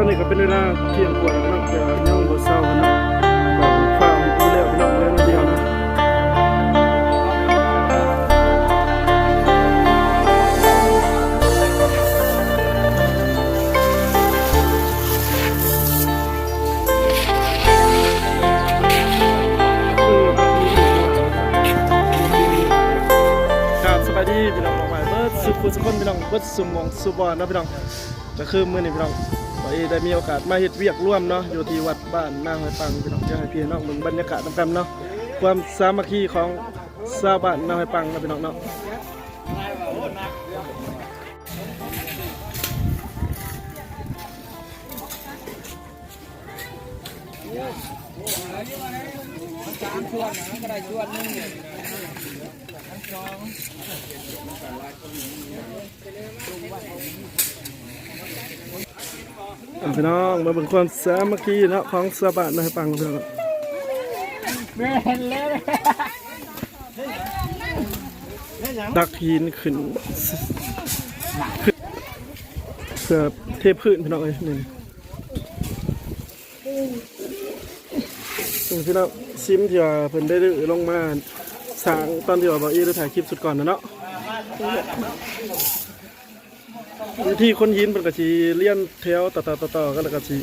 ນີ້ກໍເປັນເວລາທ່ຽງກວ່າແລ້ວເນາະ ແຕ່ວ່າຍັງບໍ່ເຊົາກັນເນາະ ກໍຟ້າວເຮັດແລ້ວພີ່ນ້ອງ ເຫຼືອໜ້ອຍດຽວນະ. ກາບສະບາຍດີພີ່ນ້ອງ ເບິດສຸຂູສຸຄົນພີ່ນ້ອງ ເບິດສຸໝ່ອງສຸບ່ອນເນາະພີ່ນ້ອງ. ກໍຄືມື້ນີ້ພີ່ນ້ອງ ເອ ໄດ້ມີໂອກາດມາເຮັດວຽກລວມເນາະ ຢູ່ທີ່ວັດບ້ານນາຫ້ວຍປັງພີ່ນ້ອງ. ຈະໃຫ້ພີ່ນ້ອງເບິ່ງບັນຍາກາດນຳກັນເນາະ ຄວາມສາມັກຄີຂອງຊາວບ້ານນາຫ້ວຍປັງເນາະພີ່ນ້ອງເນາະ. ອ່າ ພີ່ນ້ອງ ມາເບິ່ງຄວາມສາມັກຄີເນາະ ຂອງຊາວບ້ານນາຫ້ວຍປັງເນາະພີ່ນ້ອງ. ຕັກຫີນຂຶ້ນ ເພື່ອເທພື້ນພີ່ນ້ອງເອີຍ ນີ້ ນີ້ພີ່ນ້ອງ ຊິມທີ່ວ່າເພິ່ນໄດ້ຮື້ລົງມາສ້າງ ຕອນທີ່ວ່າບ່າວເອໄດ້ຖ່າຍຄລິບຊຸດກ່ອນນະເນາະ. ວິທີຂົນຫີນເພິ່ນກໍຊິລຽນແຖວຕໍ່ໆໆກັນ ແລ້ວກໍຊິ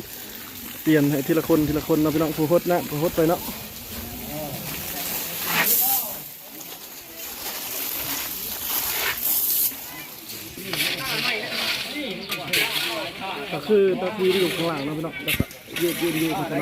ປ່ຽນໃຫ້ທີລະຄົນ ທີລະຄົນເນາະພີ່ນ້ອງ. ຜູ້ຫົດນະ ຜູ້ຫົດໄປເນາະ. ກໍຄືຕັກຫີນຢູ່ຂ້າງລ່າງເນາະພີ່ນ້ອງ ແລ້ວກໍຢືດໆໆຂຶ້ນເນາະ.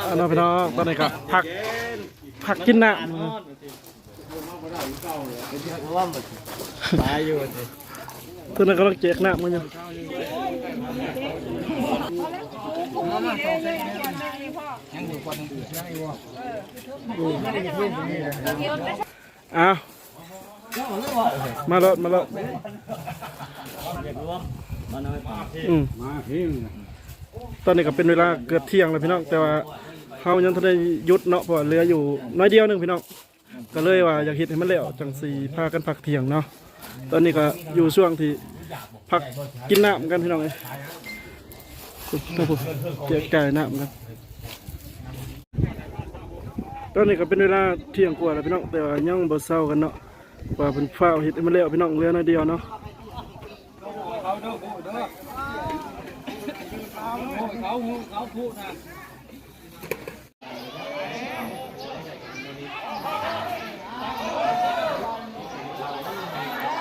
ອ່າ ພີ່ນ້ອງ ຕອນນີ້ກໍພັກ ພັກກິນນ້ຳ ຕອນນັ້ນກຳລັງແຈກນ້ຳກັນຢູ່. ອ້າວ ມາໂລດ ມາໂລດ ອືມ ຕອນນີ້ກໍເປັນເວລາເກືອບທ່ຽງແລ້ວພີ່ນ້ອງ ແຕ່ວ່າເຮົາຍັງທັນໄດ້ຢຸດເນາະ ເພາະວ່າເຫຼືອຢູ່ໜ້ອຍດຽວໜຶ່ງພີ່ນ້ອງ ກໍເລີຍວ່າຢາກເຮັດໃຫ້ມັນແລ້ວ ຈັ່ງຊິພາກັນພັກທ່ຽງເນາະ. ຕອນນີ້ກໍຢູ່ຊ່ວງທີ່ ພັກກິນນ້ຳກັນພີ່ນ້ອງເອີຍ ແຈກຈ່າຍນ້ຳກັນ. ຕອນນີ້ກໍເປັນເວລາທ່ຽງກວ່າແລ້ວພີ່ນ້ອງ ແຕ່ວ່າຍັງບໍ່ເຊົາກັນເນາະ ວ່າເພິ່ນຟ້າວເຮັດໃຫ້ມັນແລ້ວພີ່ນ້ອງ ເຫຼືອໜ້ອຍດຽວເນາະ.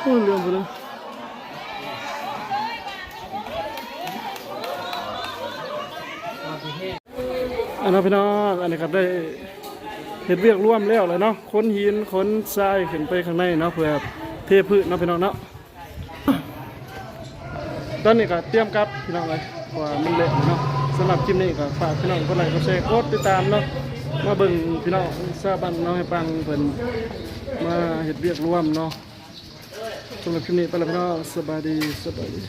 ໂອ້ຍ ເລື່ອງພຸ້ນນະ ອັນນັ້ນພີ່ນ້ອງ ອັນນີ້ກໍໄດ້ເຮັດວຽກລວມແລ້ວແຫຼະເນາະ ຂົນຫີນຂົນຊາຍຂຶ້ນໄປຂ້າງໃນເນາະ ເພື່ອເທພື້ນເນາະພີ່ນ້ອງເນາະ. ຕອນນີ້ກໍຕຽມກັບພີ່ນ້ອງເອີຍ ເພາະວ່າມັນເລະເນາະ. ສຳລັບຄລິບນີ້ກໍຝາກພີ່ນ້ອງກົດໄລກົດແຊ ກົດຕິດຕາມເນາະ ມາເບິ່ງພີ່ນ້ອງຊາວບ້ານນາຫ້ວຍປັງເພິ່ນມາເຮັດວຽກລວມເນາະ. ສຳລັບຄລິບນີ້ໄປແລ້ວພີ່ນ້ອງ ສະບາຍດີ ສະບາຍດີ.